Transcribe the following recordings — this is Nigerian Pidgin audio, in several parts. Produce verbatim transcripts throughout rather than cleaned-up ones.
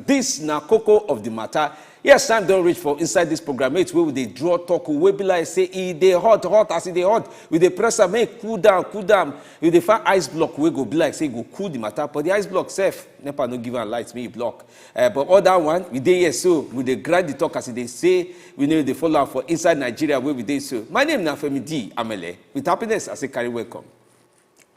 This na koko of the matter. Yes, time don reach for inside this program eight wey we dey draw talk wey be like say e dey hot hot as e dey hot. We dey press am make e cool down, cool down. We dey find ice block wey go be like say e go cool the matter, but the ice block sef, nepa no give am light make e block. Uh, but all that one, we dey here so we dey grind the talk as e dey say we know dey follow am for inside Nigeria wey we dey so. My name na Femi D Amele. With happiness, I say carry welcome.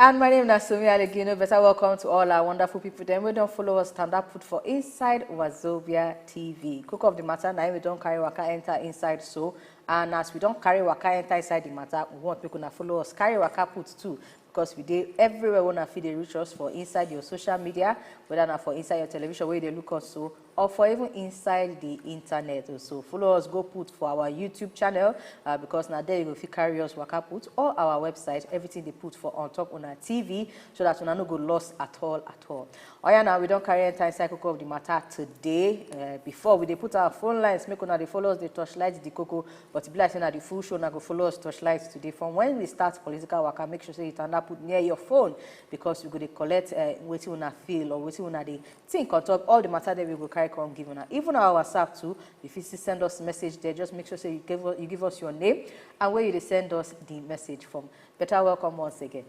And my name na Sumi Alegino. Better welcome to all our wonderful people dem wey don follow us stand up put for inside Wazobia T V. Cook of the matter na we don carry waka enter inside so, and as we don carry waka enter inside the matter, we want make una follow us carry waka put too, because we dey everywhere wey una fit dey reach us for inside your social media, whether na for inside your television wey you dey look us so, or for even inside the internet also. Follow us go put for our YouTube channel, uh, because na there you go fit carry us waka put, or our website, everything dey put for on top una T V, so that una no go lost at all at all. Oya now, we don carry enter inside koko of the matter today. Uh, before we dey put our phone lines, make una dey follow us dey torchlight the koko, but e be like say na the full show una go follow us torchlight today. From when we start political waka, make sure say you tanda put near your phone, because we go dey collect uh, wetin una feel or wetin una dey think on top all the matter that we go carry come give una. Even our WhatsApp too, you fit still send us message there. Just make sure say you give us, you give us your name and where you dey send us the message from. Better welcome once again.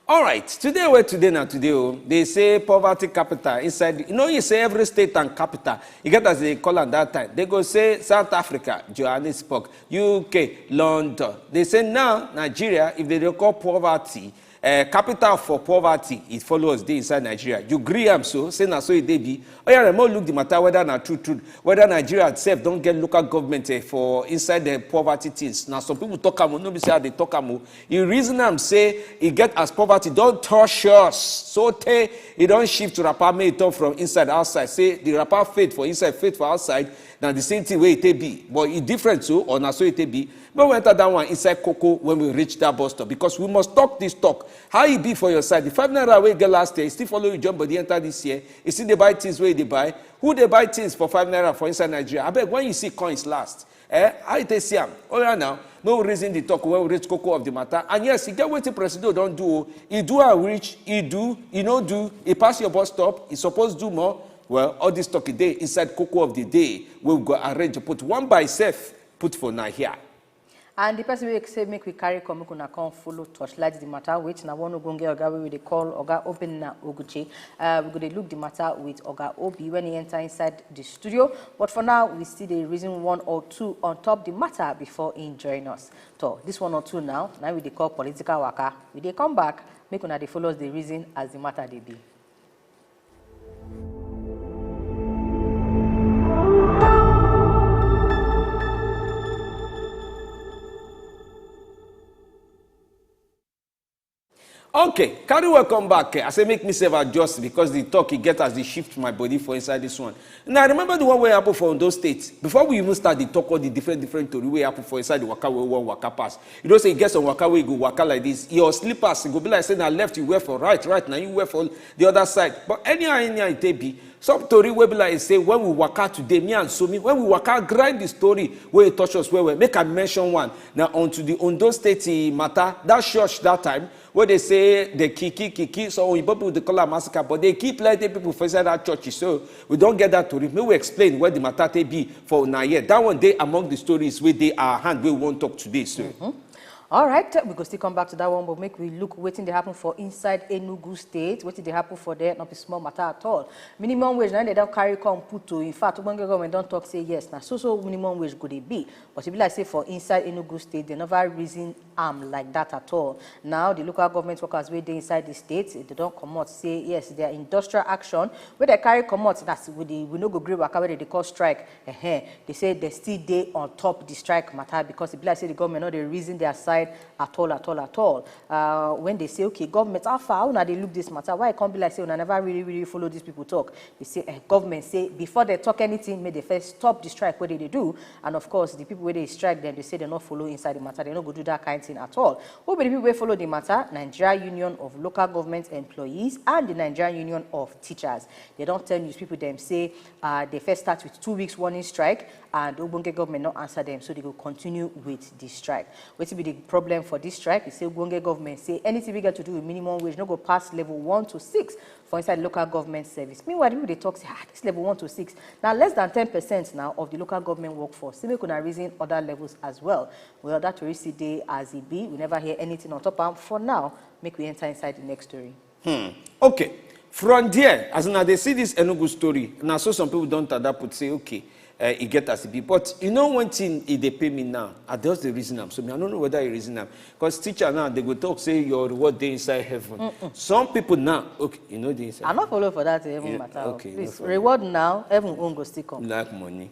All right, today wey today na today o. They say poverty capital inside. You know, you say every state and capital. You get as they call am that time. They go say South Africa, Johannesburg, U K, London. They say now Nigeria, if they dey call poverty, uh, capital for poverty, it follows dey inside Nigeria. You gree am so, say na so e dey be. Oya, make we look the matter whether na true true, whether Nigeria itself don get local government uh, for inside the poverty things. Na some people talk am o, no be say I dey talk am o. You reason am say e get as poverty don touch us so tey e don shift wrapper make e turn from inside outside. Say the wrapper fade for inside, fade for outside. Na the same thing wey e take be, but e different so, or na so e take be? Make we enter that one inside koko when we reach that bus stop, because we must talk this talk. How e be for your side? The five naira wey you get last year, e still follow you join body enter this year. You still dey buy things wey you dey buy. Who dey buy things for five naira for inside Nigeria? Abeg, when you see coins last, eh, how you take see am? Oya now, make we reason the talk when we reach koko of the matter. And yes, e get wetin Presido don do o. E do am reach, e do, e no do, e pass your bus stop, e suppose do more. Well, all this talk e dey inside koko of the day wey we go arrange put one by sef put for una here. And the person wey say make we carry come, make una come follow torchlight the matter with na one ogbonge oga wey we dey call Oga Obinna Oguchi. Uh, we go dey look the matter with Oga Obi when he enter inside the studio. But for now, we still dey reason one or two on top the matter before he join us. So this one or two now, now we dey call political waka. We dey come back, make una dey follow us dey reason as the matter dey be. Okay, carry welcome back. I say make me sef adjust because the talk e get as e shift my body for inside this one. Now remember the one wey happen for Ondo State. Before we even start the talk, all the different different tori wey happen for inside the waka wey we wan waka pass. You know say e get some waka wey you go waka like this, your slippers e go be like say na left you wear for right, right na you wear for the other side. But anyhow anyhow e take be, some tori wey be like say when we waka today, me and Sumi, when we waka grind the story wey e touch us well well. Make I mention one. Na unto the Ondo State eh, matter, that church that time wey dey say dey kill kill kill kill some oyibo people dey call am massacre, but dey kill plenty people for inside that church. So we don get that tori. Make we explain where the matter take be for una here. That one dey among the stories wey dey our hand wey we wan talk today so. All right, we go still come back to that one, but make we look wetin dey happen for inside Enugu State. Wetin dey happen for there, no be small matter at all. Minimum wage na im dem don carry come put to. In fact, ogbonge government don talk say yes, na so so minimum wage go dey be. But e be like say for inside Enugu State, dem never reason am like that at all. Now, the local government workers wey dey inside the state, dem don comot say yes, their industrial action wey dem carry comot, that's we dey, we no go gree waka wey dem dey call strike. Ehen, dem say dem still dey on top the strike matter because e be like say the government no dey reason their side at all, at all, at all. Uh, when dem say, okay, government, how far, how una dey look this matter? Why e come be like say una never really really follow these people talk? Dem say eh, government say before dem talk anything, make dem first stop the strike wey dem dey do. And of course, the people wey dey strike dem, dem say dem no follow inside the matter. Dem no go do that kind thing at all. Who be the people wey follow the matter? Nigeria Union of Local Government Employees and the Nigeria Union of Teachers. Dem don tell news people dem say uh, dem first start with two weeks warning strike, and ogbonge government no answer dem, so dem go continue with the strike. Wetin be the problem for this strike? E say ogbonge government say anything wey get to do with minimum wage no go pass level one to six for inside local government service. Meanwhile, people dey talk say, ah, this level one to six, now less than ten percent now of the local government workforce. Say make una reason other levels as well. Well, that tori still dey as e be. We never hear anything on top am. For now, make we enter inside the next story. Okay. From there, as una dey see this Enugu story, na so some people don tada put say, okay, uh, e get as e be. But you know one thing, e dey pay me now. I just dey reason am. So me, I don't know whether you reason am. Because teacher now, they go talk say your reward dey inside heaven. Some people now, okay, you know dey inside. I no follow for that heaven matter. Okay, no Please, follow. Reward now, heaven own go still come. Like money.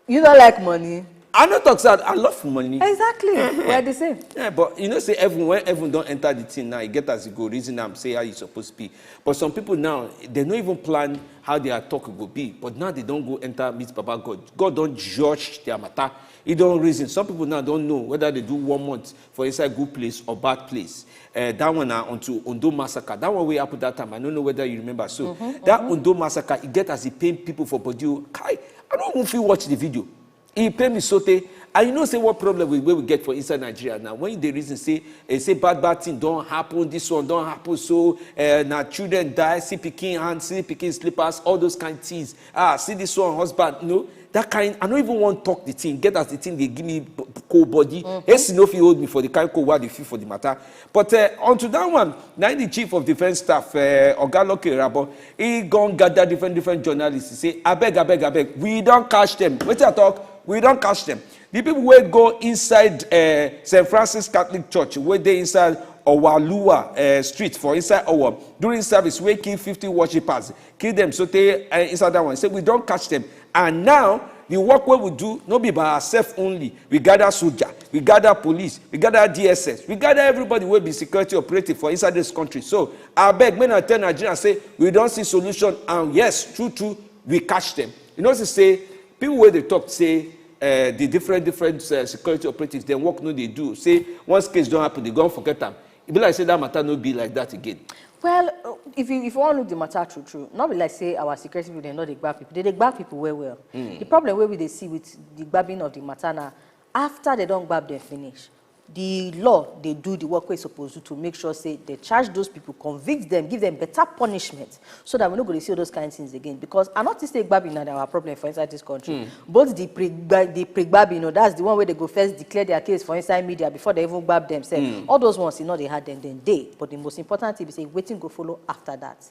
You don't like money. I no talk say I love money. Exactly. We're the same. Yeah, but you know say heaven, when heaven don enter the thing now, e get as e go reason am say how e suppose be. But some people now, they no even plan how their talk go be. But now they don go enter meet Baba God. God don judge their matter. He don reason. Some people now don know whether they do one month for inside good place or bad place. Uh, that one na unto Ondo massacre. That one wey happen that time, I no know whether you remember. So that Ondo massacre, e get as e pain people for body o. Kai, I no even fit watch the video. E pain me sotey. And you know say what problem we wey we get for inside Nigeria now? When you dey reason say, eh, say bad bad thing don happen, this one don happen, so, eh, na children die, see pikin hand, see pikin slippers, all those kind things. Ah, see this one husband, no, that kind, I no even wan talk the thing. Get as the thing dey give me b- cold body. Esi no fit hold me for the kind cold wey I dey feel for the matter. But, uh, onto that one, na the chief of defence staff, uh, Oga Lucky Rabo, he gone gather different different journalists. He say, abeg, abeg, abeg, we don catch them. Wetin I talk? We don catch them. The people wey go inside, uh, Saint Francis Catholic Church, wey dey inside Owaluwa, uh, Street for inside Owo, during service wey kill fifty worshippers, kill them sotey, uh, inside that one. Say we don catch them. And now, the work wey we do, no be by ourselves only. We gather soldier, we gather police, we gather D S S, we gather everybody wey be security operative for inside this country. So, abeg, make una tell Nigeria say we don see solution, and yes, true, true, we catch them. You know, say people wey dey talk say, uh, the different, different, uh, security operatives, dem work no dey do. Say once case don happen, they go forget am. E be like say that matter no be like that again. Well, uh, if you if you wan look the matter true true, no be like say our security people dem no dey gbab people. They dey gbab people well well. The problem wey we dey see with the gbabbing of the matter na after they don gbab them finish, the law dey do the work wey e suppose do to make sure say they charge those people, convict them, give them better punishment, so that we no go dey see all those kind things again. Because I no think say gbabbing na our problem for inside this country. Both the pre the pre-gbabbing, you know, that's the one wey they go first declare their case for inside media before they even gbab themselves. All those ones, e no dey hard dem, dem dey. But the most important thing be say wetin go follow after that.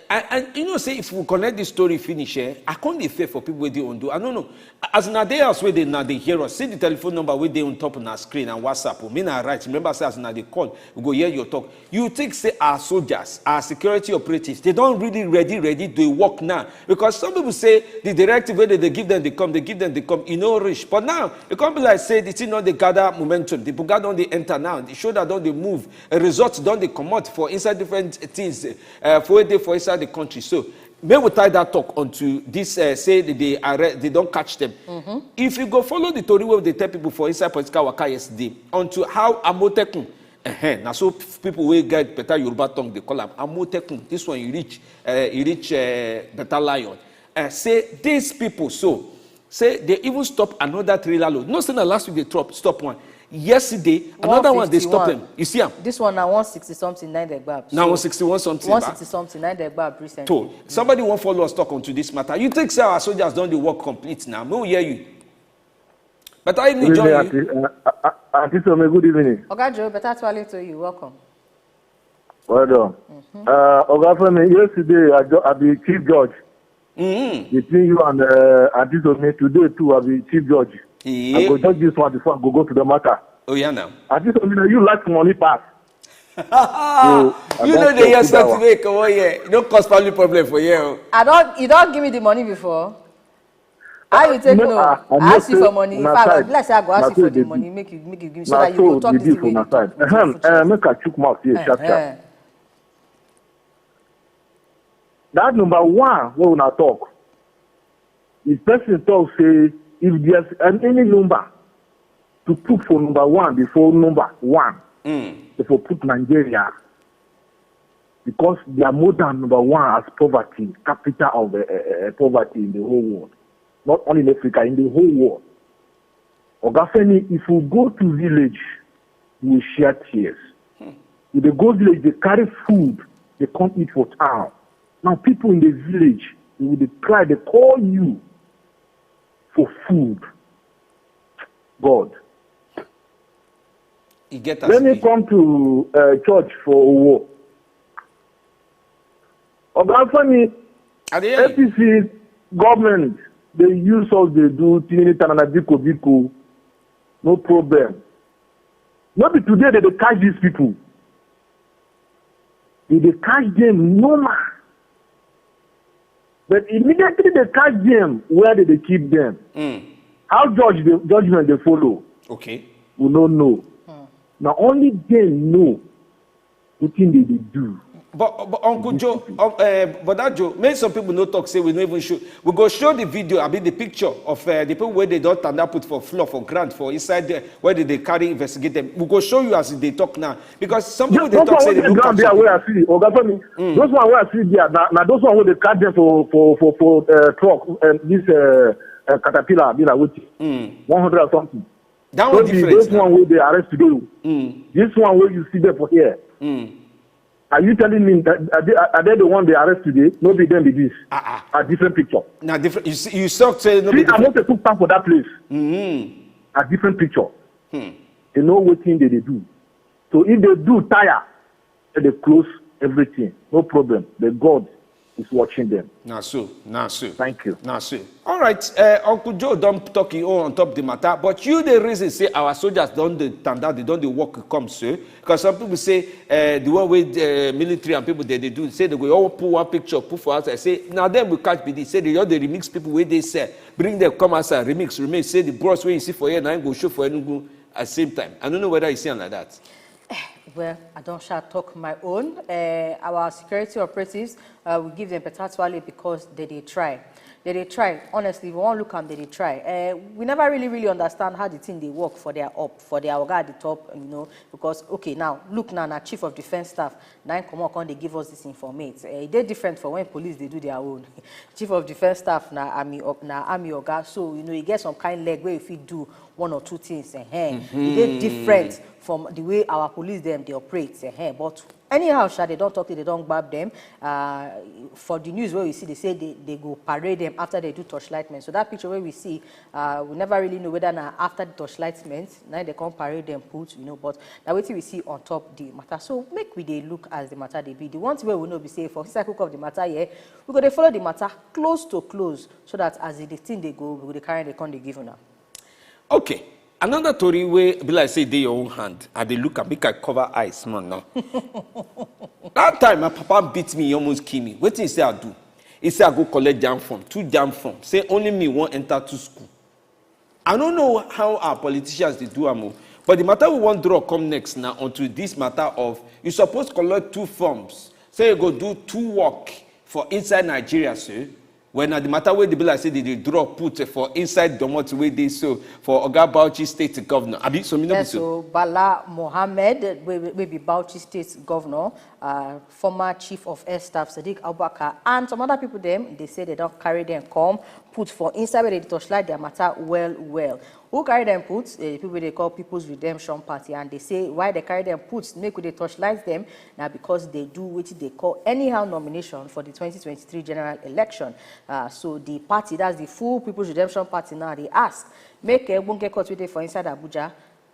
I, I, you know, say if we connect this story finish, eh, I can't dey fair for people wey dey Ondo. I don't know. As una dey house wey dey now dey hear us, see the telephone number wey dey on top of our screen and WhatsApp. Oh, me na right. Remember, say as una dey call, we go hear your talk. You think say our soldiers, our security operatives, they don really ready, ready to work now? Because some people say the directive wey they dey give them, they come, they give them, they come, e no reach. But now, e come be like say the thing don dey gather momentum. The buga don dey enter now. The shoulder don dey move. A result don dey comot for inside different things, uh, for wey dey for inside the country. So, make we tie that talk onto this, uh, say they, they arrest, they don catch them. If you go follow the tori wey dey tell people for inside political waka yesterday, onto how Amotekun, uh, na so people wey get better Yoruba tongue dey call am Amotekun. This one, e reach, uh, e reach, uh, better lion. Uh, say these people so, say they even stop another trailer load. No, say na last week they drop, stop one. Yesterday, another one, they stop them. You see am? This one na one sixty something, nine they gbab. Now one sixty-one something. Ba? One sixty something, nine they gbab recently. So, somebody wan follow us talk onto this matter. You think say our soldiers don dey work complete now? Make we hear you. Better evening, Good evening, John. Auntie, uh, uh, Auntie Some, good evening. Oga Joe, better actually to you. Welcome. Well done. Uh, Oga Femi, yesterday I, ju- I be chief judge. Mm-hmm. Between you and, uh, Auntie Some, today too I be chief judge. I Yeah. go judge this one before I go go to the matter. Oh yeah, now. Auntie Some, you like money pass. You know the year something wey come on here. You don't cause family problem for here. Oh. I don't. You don't give me the money before. How you take No, no? I- I I no ask you say for money. If na I side. be like say I go ask Na you for so the dey money, be. make you make you give me so Na that you so go talk dey this be way. for You na talk. side. Ahem, uh, make I chook mouth here sharp sharp. Eh. That number one wey una talk, if person talk say if there's an- any number to put for number one before number one, Mm. they for put Nigeria because they are more than number one as poverty, capital of, uh, uh, uh, poverty in the whole world. Not only in Africa, in the whole world. Oga Femi, if you go to village, you will share tears. If they go village, they carry food, they come eat for town. Now people in the village, they will dey cry, they call you for food. God. E get as Let e me be. come to uh, church for Owo. Oga Femi, I dey hear you. A P C government, they use us, they do tini tanana biko biko. No problem. No be today they dey catch these people. They dey catch them normal. But immediately they catch them, where did they keep them? Mm. How judge the judgment they follow? Okay. We don't know. Now only them know what thing they dey do. But, but Uncle Joe, um, uh, but that Joe, many some people no talk say we no even show. We go show the video, I mean the picture of uh, the people where they don't stand up put for floor for grant for inside there where they, they carry investigate them. We go show you as they talk now because some people they Those talk one say wey they dey don't ground catch there some wey I people. see, Oga Femi, those one wey I see there, na, na those one wey dey catch them for for for for uh, truck, um, this uh, uh, caterpillar, be like wetin, one hundred or something. That one Those be different. those Now. One wey dey arrest today. O. This one wey you see there for here. Are you telling me that are they, are they the one they arrest today? No be them be this. Ah, A different picture. Now different. You see, you saw say no be See, I different. want to put time for that place. A different picture. They know what thing they, they do. So if they do tire, they close everything. No problem. The God is watching them. Now so, now so. Thank you. Now so. All right, uh, Uncle Joe don't talk you on top the matter, but you the reason say our soldiers don't the stand out, they don't the work come so. Because some people say uh, the one with uh, military and people they, they do say they go all put one picture, put for outside. Say now then we catch B D. Say they all the remix people where they say bring them come outside remix remix. Say the bros where you see for here now go show for Enugu at the same time. I don't know whether you see am like that. Well, I don't shall talk my own. Uh, our security operatives, uh, we give them better twale because they they try. They they try. Honestly, if we want look am, they they try. Uh, we never really really understand how the thing they work for their up for their oga at the top, you know, because okay now look now na chief of defence staff na him comot come dey give us this informate. Uh, e dey different for when police dey do their own. Chief of defence staff na army o- na army oga, so you know e get some kind leg wey you fit do one or two things. Uh-huh. E dey different from the way our police dem dey operate. Uh-huh. But anyhow sha, they don talk say they don gbab dem. Uh, for the news wey we see, they say they, they go parade dem after they do torchlightment. So that picture wey we see, uh, we never really know whether na after the torchlightment na they come parade dem put, you know. But na wetin we see on top the matter. So make we dey look as the matter dey be. The one thing wey we know be say for inside cook of the matter here, we go dey follow the matter close to close so that as the thing dey go, we go dey carry dey come dey give una. Okay. Another story where be like say they your own hand. I dey look and make I cover eyes, man. Now. That time my papa beat me, he almost kill me. What thing say I do? He say I go collect jam form, two jam form. Say only me won't enter to school. I don't know how our politicians they do am, o, but the matter we want draw come next now onto this matter of you suppose collect two forms. Say you go do two work for inside Nigeria, sir. When na the matter wey dey be like say they dey draw put for inside domot wey dey so for Oga Bauchi State Governor. Abi so me no be Yes, so. So Bala Mohammed, wey wey- wey be Bauchi State Governor, uh, former Chief of Air Staff Sadiq Abubakar, and some other people dem, they say they don't carry them come, put for inside where they torchlight their matter well well. Who carry them put? Uh, people they call People's Redemption Party, and they say why they carry them put, make we dey torchlight them now because they do what they call anyhow nomination for the twenty twenty-three general election. Uh, so the party, that's the full People's Redemption Party now, they ask make a won't get caught with it for inside Abuja.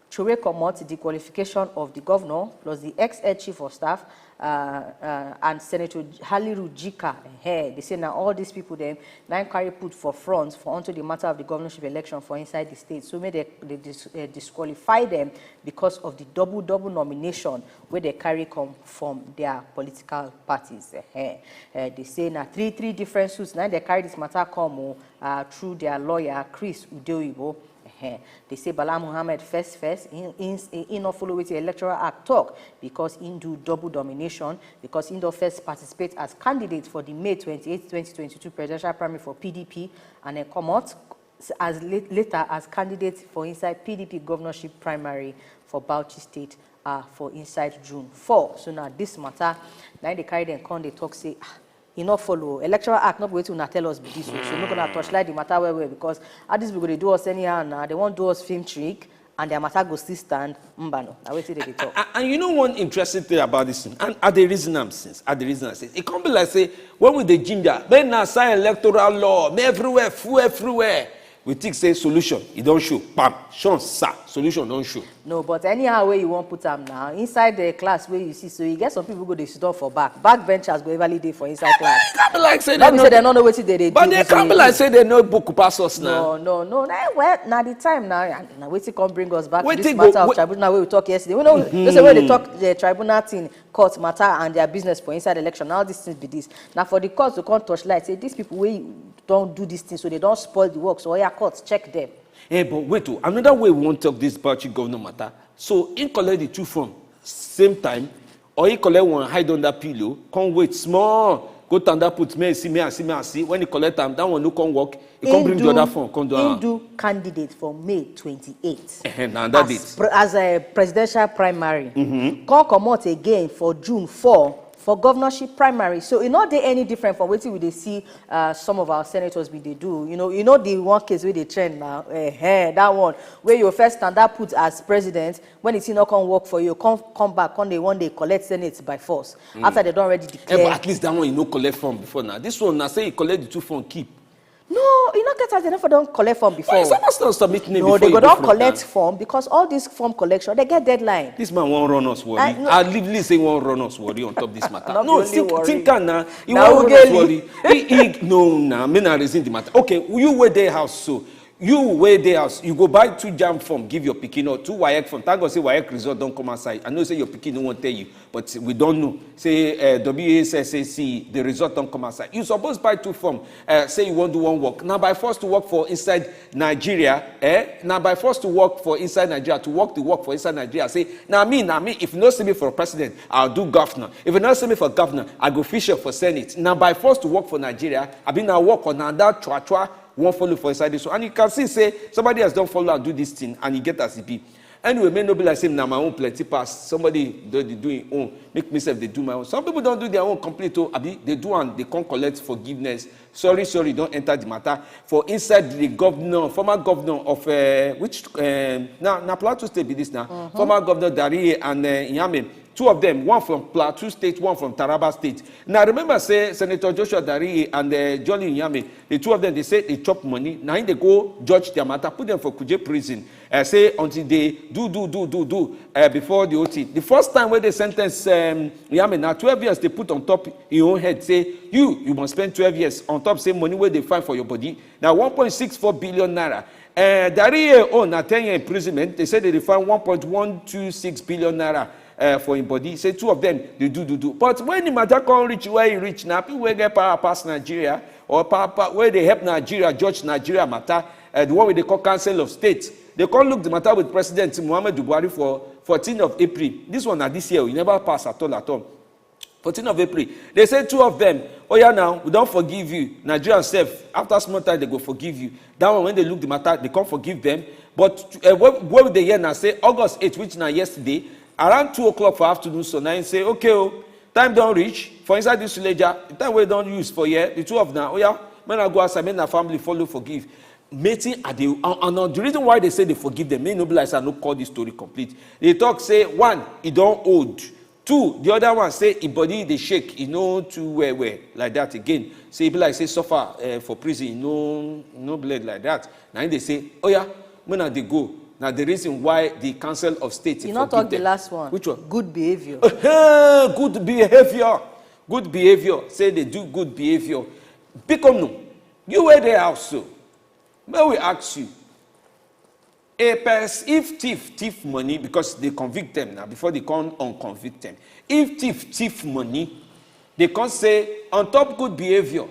Chure comot the qualification of the governor plus the ex-head chief of staff uh, uh, and Senator Haliru Jika. Eh, they say now all these people them now carry put for front for onto the matter of the governorship election for inside the state. So may they, they dis, uh, disqualify them because of the double double nomination where they carry come from their political parties. Eh, eh, they say now three three different suits now they carry this matter come oh, uh, through their lawyer Chris Udeoyibo. Ehen. They say Bala Muhammad first first, he, he, he, he not follow with the Electoral Act talk because he do double domination, because he do first participate as candidate for the May twenty-eighth, twenty twenty-two presidential primary for P D P, and then come out s- as late, later as candidate for inside P D P governorship primary for Bauchi State uh, for inside June four. So now this matter, now they carry them come, they talk say, ah, e no follow. Electoral Act no be wetin una tell us be this o. So make una torchlight the matter well well because all these people dey do us anyhow now. They wan do us film trick and their matter go still stand. Mbano, na wetin they dey talk. And, and you know one interesting thing about this thing, and I dey reason am since, I dey reason am since. E come be like say when we dey ginger, make na sign electoral law, make everywhere full everywhere. We think say solution, e don show, pam, sure, sir, solution don show. No, but anyhow wey you wan put am now, inside the class wey you see, so you get some people go dey sit down for back. Back benchers go everly dey for inside class. E come be like say No dem be no, say dem no know wetin they dey do. but e this come be way. Like say dem no book pass us now. No, no, no. Na, well, na the time now. And na wetin come bring us back to this Wetin matter go- of we- tribunal wey we talk yesterday. We know, you say when they talk the tribunal thing, court matter and their business for inside election. Now this thing be this. Now for the court to come torchlight, say these people wey don do this thing, so they don spoil the work. So oya, court, check them. Eh, but wait, oh, another way we wan talk this Bauchi governor matter. So he collect the two form same time, or he collect one hide under pillow, come wait small, go tanda put, may I see, may I see, may I see. When he collect am, that one no come work. He come bring the other form, come do He am. Do candidate for May twenty-eight. Eh, na that as, date. Pre, as a presidential primary. Come comot again for June four for governorship primary. So e no dey any different from wetin we dey see uh, some of our senators bin dey do. You know, you know the one case wey dey trend now. Uh, that one wey you first stand up put as president, when the thing no come work for you, come come back, come dey one day collect senate by force after they don already Eh, declare. But at least that one you no collect form before now. This one na say you collect the two form keep. No, e no get as they never don collect form before. Why you suppose to submit name No, before they you go go don front collect now? Form because all this form collection, they get deadline. This man wan run us worry. I know. I live say he wan run us worry on top this matter. Not No, only think, worry. Think am now. He Na wan run us ugly. Worry. He, he, no, na me na reason the matter. Okay, you wey dey house so. You wey dey house, you go buy two jam form, give your pikin or two waec form. Thank God say waec result don come outside. I know say your pikin no wan tell you, but we don know. Say uh, W A S S A C, the result don come outside. You suppose buy two form. Uh, say you wan do one work. Na by force to work for inside Nigeria. Eh? Na by force to work for inside Nigeria, to work the work for inside Nigeria. Say, na me, na me. If you no see me for president, I'll do governor. If you no see me for governor, I go feature for senate. Na by force to work for Nigeria. I be na work on that chua chua. Wan follow for inside this one. And you can see say somebody else don follow and do this thing, and e get as e be. Anyway, may no be like say na my own plenty pass. Somebody dey dey do im own. Make me sef dey do my own. Some people don do their own complete o, abi they do and they come collect forgiveness. Sorry, sorry, don enter the matter. For inside the governor, former governor of uh, which um, na na Plateau State be this now. Former governor Dariye and uh, Nyame, two of them, one from Plateau State, one from Taraba State. Now remember say Senator Joshua Dariye and uh, Jolly Nyame, the two of them, they say they chop money. Now they go judge their matter, put them for Kuje prison. Uh, say until they do do do do do uh, before the O T. The first time when they sentence um, Nyame, now twelve years they put on top your own head. Say you you must spend twelve years on top say money where they find for your body. Now one point six four billion naira. Uh, Dariye own na ten year imprisonment. They say they dey find one point one two six billion naira uh, for him body. Say two of them they do do do. But when the matter come reach where he reach now, people wey get power pass Nigeria or power, power where they help Nigeria judge Nigeria matter, uh, the one wey they call Council of State, they come look the matter with President Muhammadu Buhari for fourteen of April. This one na this year, e never pass at all at all. Fourteen of April, they say two of them, oh yeah, now we don forgive you. Nigerians sef, after small time they go forgive you. That one, when they look the matter, they come forgive them. But uh, when, when they hear now say August eight, which na yesterday, around two o'clock for afternoon, so now he say, okay, oh, time don reach for inside this ledger. The time wey don use for here, the two of now, oh yeah, when I go outside, make na family follow forgive. Mating at the and, and the reason why they say they forgive them, may no be like say I no call this story complete. They talk say one, e don old. Two, the other one say e body dey shake, e no too well well like that again. Say e be like say suffer uh, for prison, e no no bled like that. Na him dey say, oh yeah, when I dey go, na the reason why the council of state. You not talk the last one. Which one? Good behavior. Hey, good behavior. Good behavior. Say they do good behavior. Biko no, you wey dey house so, may we ask you, a person, if thief thief money, because they convict them now before they come unconvict them. If thief thief money, they come say on top good behavior,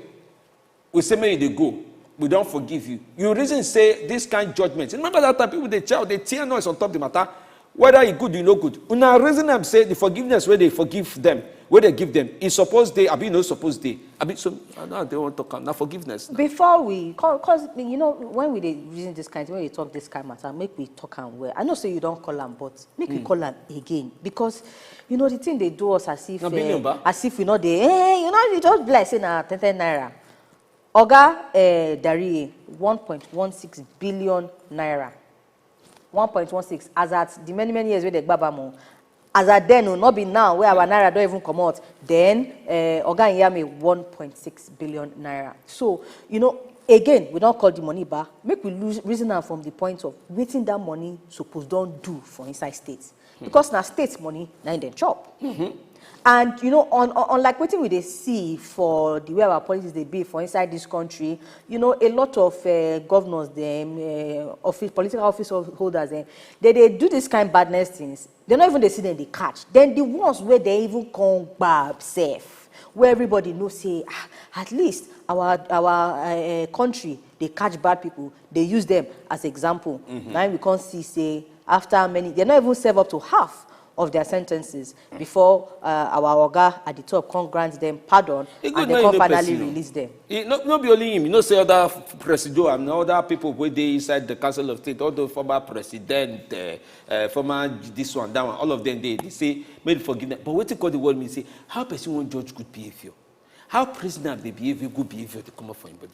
we say make you dey go, we don forgive you. You reason say this kind judgment. Remember that time people dey shout, dey tear noise on top the matter. Whether e good, e no good. Una reason am say the forgiveness wey dey forgive them, wey dey give them, e suppose dey, abi e no suppose dey. Abi so I no dey wan talk am. Na forgiveness. Na. Before we, cause you know when we dey reason this kind, when we talk this kind matter, make we talk am well. I know say you don call am, but make we call am again because you know the thing dey do us as if Na billion eh, ba? As if we no dey. Eh, you know, you just be like say na ten ten naira. Oga eh, Dariye, one point one six billion naira. one point one six, as at the many, many years wey dem gbab am o. As at then o, no be now wey our naira don even comot. Then, eh, Oga Nyame, one point six billion naira. So, you know, again, we don call the money back. Make we lose, reason am from the point of wetin that money suppose don do for inside state. Because na state money, na im dem chop. And, you know, on, on, unlike wetin we dey see for the way our politics dey be for inside this country, you know, a lot of, eh, governors dem, eh, office, political office holders dem, they dey do this kind badness things. They no even dey see dem dey catch. Then the ones wey they even come gbab sef, where everybody know say, ah, at least our, our, eh, eh, country dey catch bad people, dey use them as example. Na im we come see say after many, they no even serve up to half of their sentences before, uh, our oga at the top come grant them pardon, e good and they come finally release them. E no, no be only him. You know, say other presido and other people wey dey inside the Council of State, all the former president, uh, uh, former this one, that one, all of them dey, they say, "May forgive them." But wetin call the world mean say, how person wan judge good behavior? How prisoner dey behave good behavior to come up for anybody?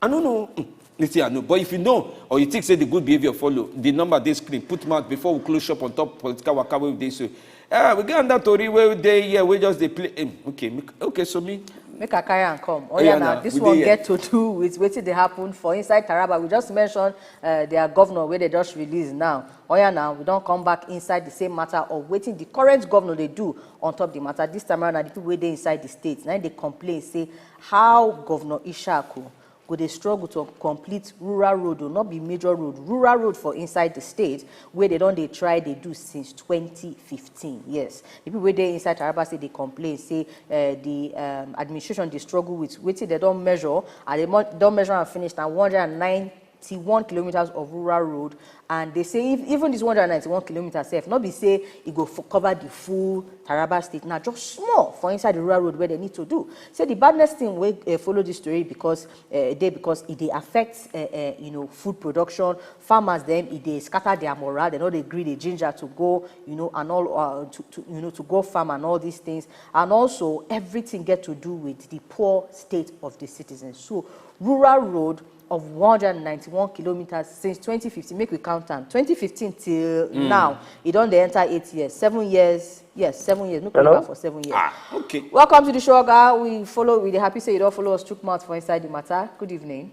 I no know. Mm, you see, I know. But if you know or you think say the good behavior follow, the number dey screen, put mouth before we close shop on top political waka wey we dey so. Ah, we get another tori wey dey here, we just dey play. Em, okay, make, okay, so me. Make I carry am come. Oh, yeah, now, this one get to do with wetin dey happen for inside Taraba. We just mentioned, uh, their governor wey they just release now. Oh, yeah, now, we don come back inside the same matter of wetin the current governor dey do on top the matter. This time around, na the people wey dey inside the state, na im dey complain say how Governor Ishaku go dey struggle to complete rural road o, no be major road, rural road for inside the state, wey they don dey try dey do since twenty fifteen. Yes, the people wey dey inside Taraba State dey complain say, eh, the, um, administration dey struggle with wetin they don measure, and they mo-, don measure and finish na one hundred and ninety-one kilometers of rural road, and they say if, even this one hundred and ninety-one kilometers sef, no be say e go f-, cover the full Taraba State. Na just small for inside the rural road wey they need to do. Say the badness thing wey, eh, follow this story because, eh, dey because e dey affect, eh, eh, you know, food production. Farmers dem, e dey scatter their morale. They no dey gree, dey ginger to go, you know, and all, uh, to, to, you know, to go farm and all these things. And also, everything get to do with the poor state of the citizens. So, rural road of one hundred and ninety-one kilometers since twenty fifteen. Make we count am. Twenty fifteen till now, e don dey enter eight years, seven years. Yes, seven years. Make we leave am for seven years. Ah, okay. Welcome to the show, oga. We follow. We dey happy say you don follow us chook mouth for inside the matter. Good evening.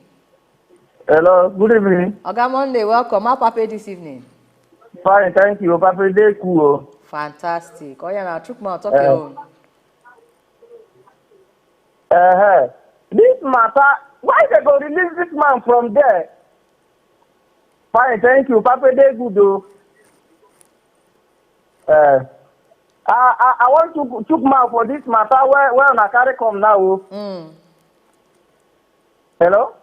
Hello, good evening. Oga Monday, welcome. How Pape this evening? Fine, thank you. Pape dey cool o. Fantastic. Oh, yeah, now chook mouth, talk your own. Uh-huh. This matter, why they go release this man from there? Fine, thank you. Pape dey good o. Uh, I, I, I want to chook mouth for this matter where, where una carry come now o. Mm. Hello?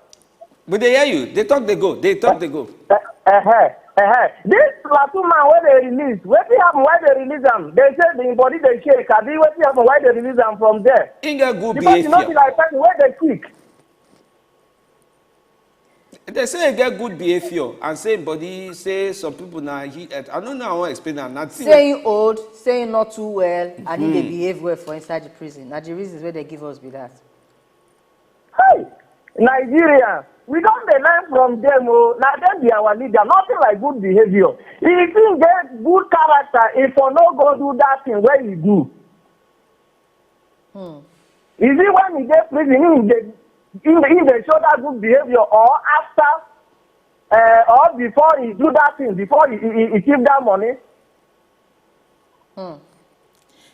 We dey hear you. They talk, they go. They talk, they go. Uh, uh-huh. Uh-huh. This Plateau man wey they release, wetin happen? Why they release am? They say the body dey shake. Abi wetin happen? Why they release am from there? He get good behavior. Because e no be like person wey dey sick. They say he get good behavior and say body, say some people na he, I don't know how I wan explain am. Na thing wey say he old, say he not too well, and he dey behave well for inside the prison. Na the reasons wey they give us be that. Hey, Nigeria, we don dey learn from them o. Na them be our leader. Nothing like good behavior. If he get good character, he for no go do that thing wey he do. Hmm. Is it when he dey prison, he dey, he, he dey show that good behavior, or after, uh, or before he do that thing, before he, he, he, he keep that money? Hmm.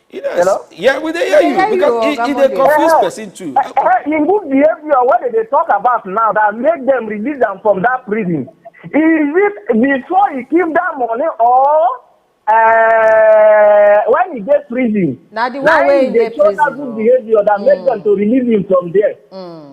You know, hello? Yeah, we dey hear you, because e dey confuse person too. Eh, eh, in good behavior, what they dey talk about now that make them release am from that prison? Is it before he keep that money, or, eh, when he dey prison? Na the one wey he dey show that good behavior that make them to release him from there. Mm.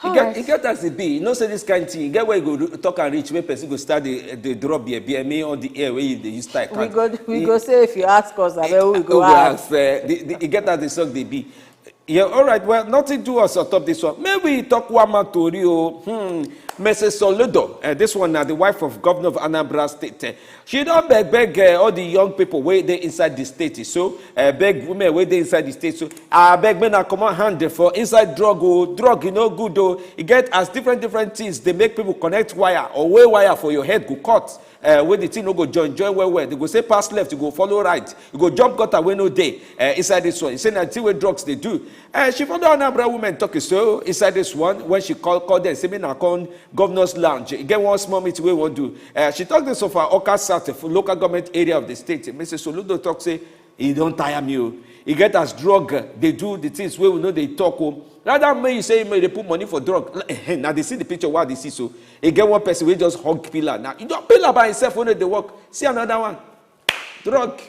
E get, e get as e be. You know say this kind thing, e get where you go do, talk and reach, where person go start the, the drop beer, beer, me on the air, where you dey use style. We go, we go say if you ask us, abeg, who we go ask? Eh, the, the, e get as the song dey be. Yeah, all right. Well, nothing do us on top this one. Make we talk one man tori o. Hmm. Missus Soludo, uh, this one na the wife of governor of Anambra State. Uh, she don beg beg uh, all the young people wey dey inside the state. So uh, beg women wey dey inside the state. So abeg make na comot hand for inside drug o. Drug e no good o. E get as different different things dey make people connect wire or weigh wire for your head go cut. Uh, wey the thing no go join join well well. They go say pass left, you go follow right, you go jump gutter wey no dey uh, inside this one. You say na the thing wey drugs dey do. Uh, she follow Anambra women talk so inside this one when she call call them say make na come governor's lounge. E get one small meeting wey we wan do. Uh, she talk this so for Oka South, for local government area of the state. Missus Soludo talk say e don tire me o. E get as drug uh, dey do the things wey we no dey talk o. Rather make you say make you dey put money for drug. Eh, eh, na dey see the picture wey I dey see so. E get one person wey just hug pillar. Na e don pillar by himself wey no dey work. See another one. Drug.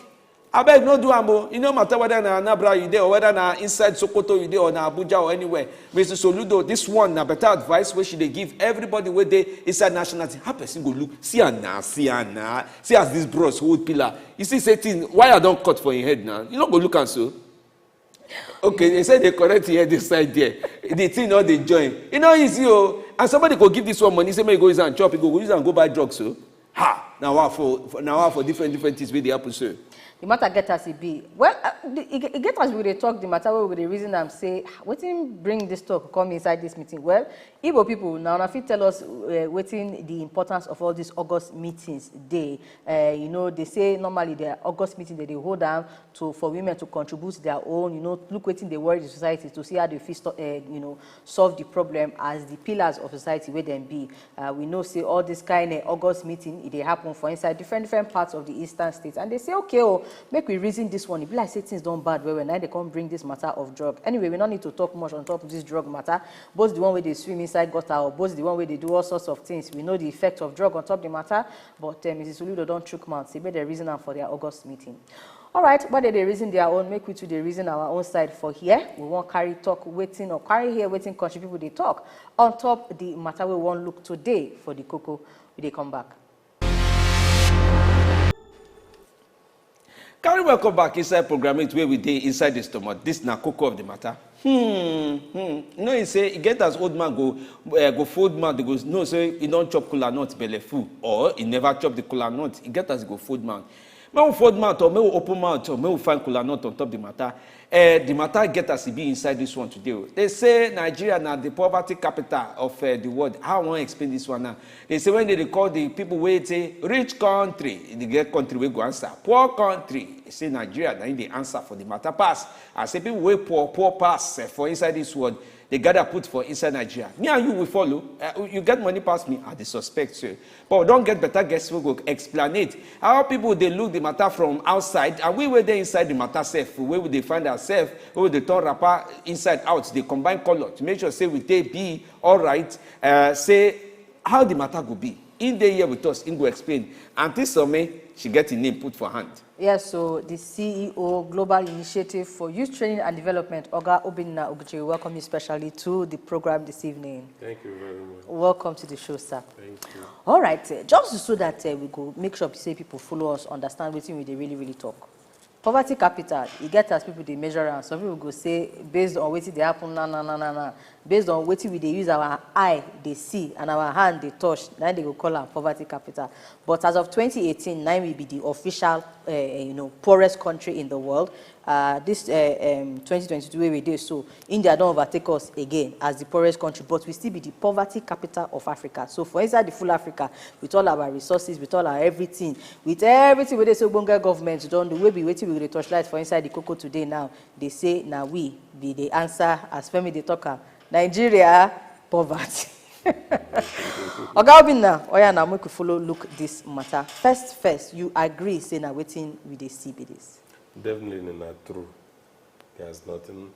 Abeg no do am o. E no matter whether na Anambra you dey or whether na inside Sokoto you dey or na Abuja or anywhere. Missus Soludo, this one na better advice wey she dey give everybody wey dey inside national team. How person go look? See am na, see am na. See as this bros hold pillar. You see say thing, wire don cut for him head now. You no go look am so. Okay, they say they correct here this side there. The thing no dey join. E no easy o. And somebody go give this one money, say make e go use am chop, e go use am go buy drugs o. Ha! Na wa for, for na wa for different different things wey dey happen so. The matter get as e be. Well, uh, the, e, e get as we dey talk the matter wey we dey reason am say, "Ah, wetin bring this talk come inside this meeting?" Well, Igbo people, now una fit tell us uh, wetin the importance of all these August meetings dey. Uh, you know, they say normally the August meeting they dey hold am to for women to contribute their own. You know, look wetin dey worry the society to see how they fit sto- uh, you know solve the problem as the pillars of society wey dem be. Uh, we know say all this kind of August meeting e dey happen for inside different different parts of the eastern states, and they say okay oh, make we reason this one. E be like say things don bad well well. Now they come bring this matter of drug. Anyway, we no need to talk much on top of this drug matter. Both the one wey dey swim inside gutter or both the one wey dey do all sorts of things, we know the effect of drug on top the matter. But uh, Missus Soludo don chook mouth say make dem reason am for their August meeting. All right, but they dey reason their own, make we too dey reason our own side for here. We wan carry talk wetin or carry hear wetin country people dey talk on top the matter we wan look today for the koko. We dey come back. Carry welcome back inside program eight where we dey inside the stomach. This na koko of the matter. Hmm, hmm. You know, he say, e get as old man go uh, go fold mouth, they go know say he don chop kola nut belle full, or he never chop the kola nut. E get as he go fold mouth. May we fold mouth, or may we open mouth, or may we find kola nut on top the matter. Uh, the matter get as e be inside this one today. Oh. They say Nigeria na the poverty capital of uh, the world. How I wan explain this one now? They say when they dey call the people wey say rich country, they get country wey go answer. Poor country, they say Nigeria na im dey answer for the matter pass. I say people wey poor poor pass eh, for inside this world, they gather put for inside Nigeria. Me and you we follow. Uh, you get money pass me, I dey suspect so. But we don get better guests wey go explain it. How people dey look the matter from outside, and we wey dey inside the matter sef, wey we dey find ourselves, wey we dey turn wrapper inside out, dey combine colour to make sure say we dey be alright. Uh, say how the matter go be. He dey here with us, he go explain. Aunty Some, she get him name put for hand. Yes, so the C E O, Global Initiative for Youth Training and Development, Oga Obinna Oguchi, welcome you specially to the program this evening. Thank you very much. Welcome to the show, sir. Thank you. All right, uh, just so that uh, we go make sure say people follow us, understand wetin we dey really, really talk. Poverty capital, e get as people dey measure am. Some people go say based on wetin dey happen na na na na na, based on wetin we dey use our eye dey see and our hand dey touch, na im dey go call am poverty capital. But as of twenty eighteen, na im we be the official, uh, you know, poorest country in the world. Uh, this uh, um, twenty twenty-two wey we dey so, India don overtake us again as the poorest country, but we still be the poverty capital of Africa. So for inside the full Africa, with all our resources, with all our everything, with everything wey dey say ogbonge government don do, wey be wetin we go dey torchlight for inside the koko today now, they say na we be the answer, as Femi dey talk am, Nigeria poverty. Oga Obinna, oya na make we follow look this matter. First, first, you agree say na wetin we dey see be this? Definitely not true. There's nothing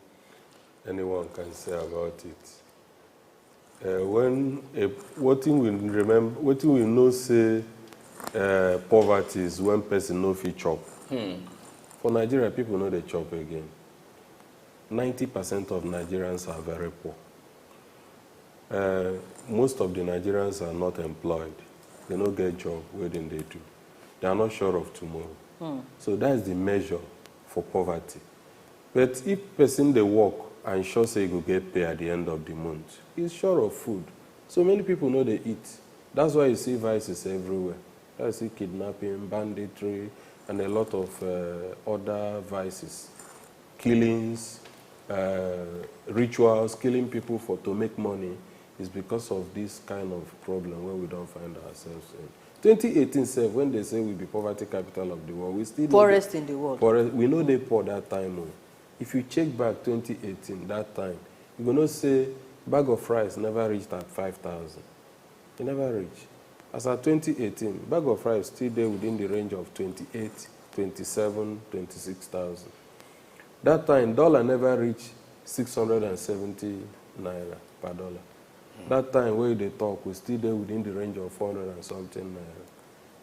anyone can say about it. Uh, when a, wetin we remember, wetin we know say uh, poverty is when person no fit chop. Hmm. For Nigeria, people no dey chop again. Ninety percent of Nigerians are very poor. Uh, most of the Nigerians are not employed. They no get job where they, they do. They are not sure of tomorrow. Hmm. So that's the measure for poverty. But if person dey work and sure say he go get pay at the end of the month, he's sure of food. So many people no dey eat. That's why you see vices everywhere. That's why you see kidnapping, banditry, and a lot of uh, other vices, killings, uh, rituals, killing people for to make money is because of this kind of problem where we don't find ourselves in. twenty eighteen sef, when they say we be poverty capital of the world, we still no dey- Poorest in the world. Poorest, we no dey poor that time o. If you check back twenty eighteen, that time, you go know say bag of rice never reached at five thousand. E never reach. As at twenty eighteen, bag of rice still dey within the range of twenty eight, twenty seven, twenty six thousand. That time, dollar never reach six hundred and seventy naira per dollar. That time wey you dey talk, we still dey within the range of four hundred and something naira.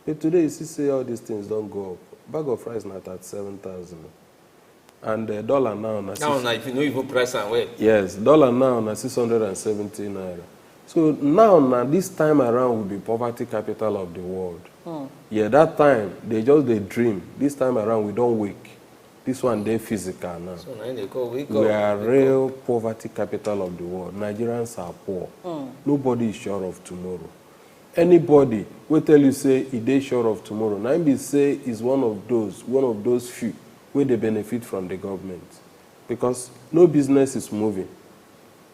But today, you see say all these things don go up. Bag of rice na thirty seven thousand, and uh, dollar now na Now, now, if you know even price and well. Yes, dollar now na six hundred and seventy naira. So now, na this time around, we be poverty capital of the world. Yeah, that time, they just dey dream. This time around, we don wake. This one dey physical now. So now they call wake We up. are Wake real poverty capital of the world. Nigerians are poor. Nobody is sure of tomorrow. Anybody wey tell you say e dey sure of tomorrow, na im be say is one of those, one of those few wey dey benefit from the government, because no business is moving.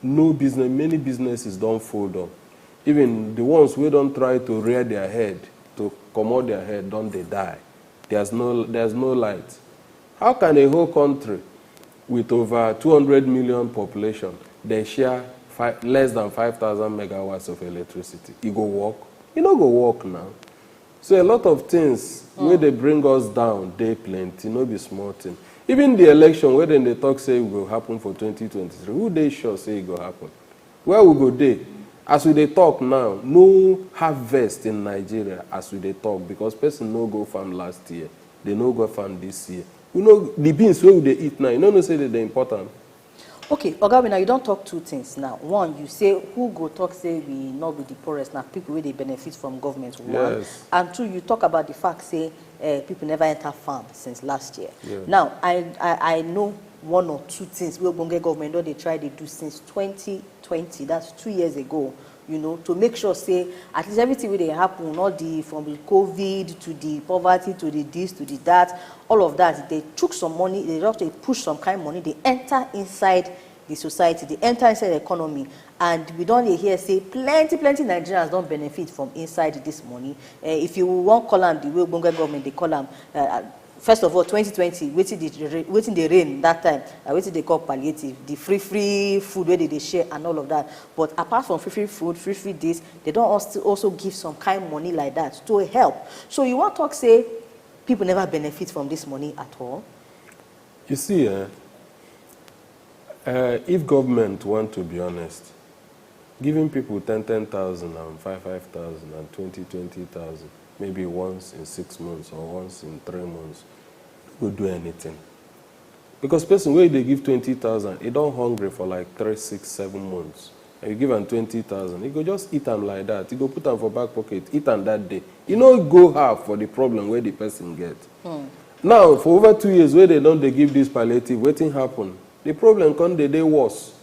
No business, many businesses don fold up. Even the ones wey don try to rear their head, to comot their head, don dey die. There's no, there's no light. How can a whole country with over two hundred million population dey share five, less than five thousand megawatts of electricity? E go work? E no go work now. So a lot of things wey dey bring us down dey plenty, no be small thing. Even the election wey dem dey talk say e go happen for twenty twenty-three, who dey sure say e go happen? Where we go dey? As we dey talk now, no harvest in Nigeria as we dey talk, because person no go farm last year, they no go farm this year. You know, the beans wey we dey eat now, you no know say they dey import am. Okay, Oga Wina, you don talk two things now. One, you say who go talk say we no be the poorest, na people wey dey benefit from government. One. Yes. And two, you talk about the fact say uh, people never enter farm since last year. Yeah. Now, I, I I know one or two things wey ogbonge government don dey try dey do since twenty twenty, that's two years ago, you know, to make sure say at least everything wey dey happen, all the, from the covid to the poverty to the this to the that, all of that, they took some money, they just dey push some kind money, they enter inside the society, they enter inside the economy, and we don dey hear say plenty plenty Nigerians don benefit from inside this money. Uh, if you wan call am the way ogbonge government dey call am, uh, first of all, twenty twenty, wetin dey re- wetin dey reign that time, uh, wetin dey call palliative, the free free food wey dey dey share and all of that. But apart from free free food, free free this, they don also also give some kind money like that to help. So you wan talk say people never benefit from this money at all? You see, eh, uh, if government want to be honest, giving people ten ten thousand and five five thousand and twenty twenty thousand, maybe once in six months or once in three months, go do anything. Because person wey dey give twenty thousand, e don hungry for like three, six, seven months. And you give am twenty thousand, e go just eat am like that. E go put am for back pocket, eat am that day. E no go half for the problem wey the person get. Now, for over two years wey they don dey give this palliative, wetin happen? The problem come dey dey worse.